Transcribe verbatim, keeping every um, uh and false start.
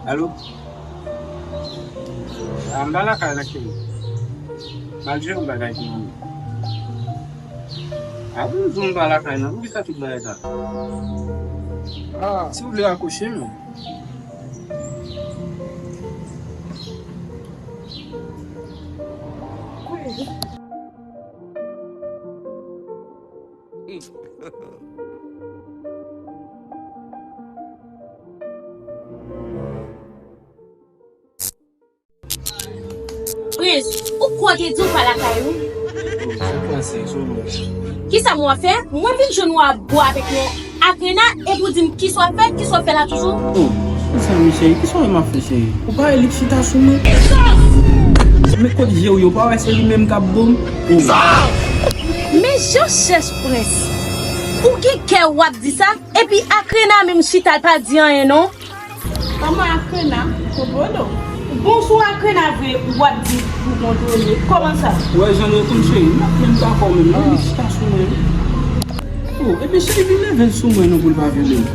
Alo? A, m pa lakay la, cheri. M al jere yon bagay pou mwen. A, bon, m di w m pa lakay nan. Poukisa tout bagay sa? Si w vle akouche, men. Prince, ou kwè w te di w pa lakay ou? Sa w panse, sou mwen? Kisa m w ap fè? Mwen vin jwenn ou ap bwè avèk yon Akrena, epi w di m kisa w ap fè, kisa w ap fè la toujou? Oh, mezanmi cheri, kisa w wè m ap fè cheri? Ou pa wè li k chita sou mwen? Men kot je w yo, ou pa wè se li menm k ap bo m? Oh. Men jan w chèch Prince. Ou gen kè w ap di sa, epi Akrena menm chita l pa di anyen non. Kòman Akrena? Kobodo. Bon, si w Akrena vre, w ap di pou kontwole. Kòman sa? Ou wè jan nou ye konn cheri, m ap menm dakò menm, non, li chita sou mwen. Oh, epi cheri vin leve l sou mwen non pou l pa vyole m.